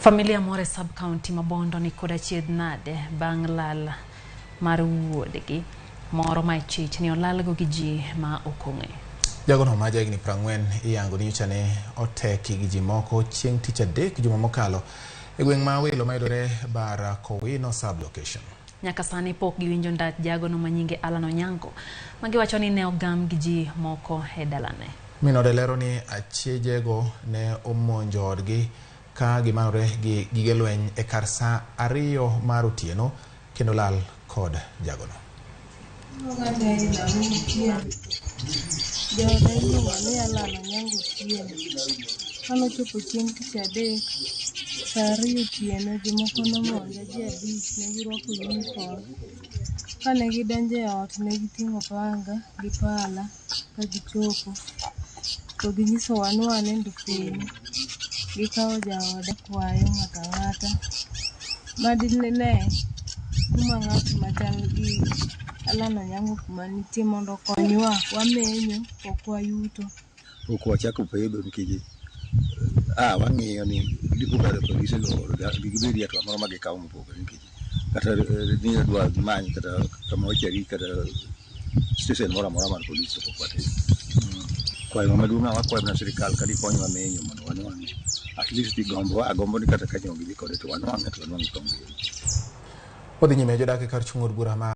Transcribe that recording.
Familia moro e sub county ma Bondo ni kod achiedh nade bang' lal mar wuodgi moro ma ichich ni olalgo gi ji ma ok ong'e. Jagono ma jahigni 40 iyango ni nyocha ne oteki gi ji moko chieng' tich adek juma mokalo e gweng' ma Awelo mayudore Bara Kowino sub location. Nyaka sani pok giwinjo ndach jagono ma nyinge Alan Onyango ma giwacho ni ne ogam gi ji moko e dalane. Min ode lero ni achiejego ne omonjo odgi ka gimanore gi gige lweny e kar saa 2 mar otieno kendo lal kod jagono. Jaoda iluongo ni Alan Onyango Otieno. Kanochopo chieng' tich adek, saa 2 otieno, jomoko nomonja ji 5 ne girwako uniform. Kane gidonjo e ot ne giting'o panga gi pala ka gichopo to ginyisowa ni wanind piny. Gikawo jaoda kwayo ng'ato ang'ata madine kuma ng'at machal gi Alan Onyango kuma nitie mondo okonywa. Wamenyo ok wayuto. Pok wachako pedho nikech wang'iyo ni dipo kare polise go gibed e hatua moro ma gikawo mopogore nikech kata ni dwa many kata kama wachari kata station moro amora mar polis to pok watimo. Kwayo maduong' wakwayo mana sirikal ka dikonywa menyo mondo wanwang'e. At least gombo agombo ni kata ka nyo gidhi kode to wanwang'e to wanwang'e kongima. Odhi nyime jodak e kar chung' od bura ma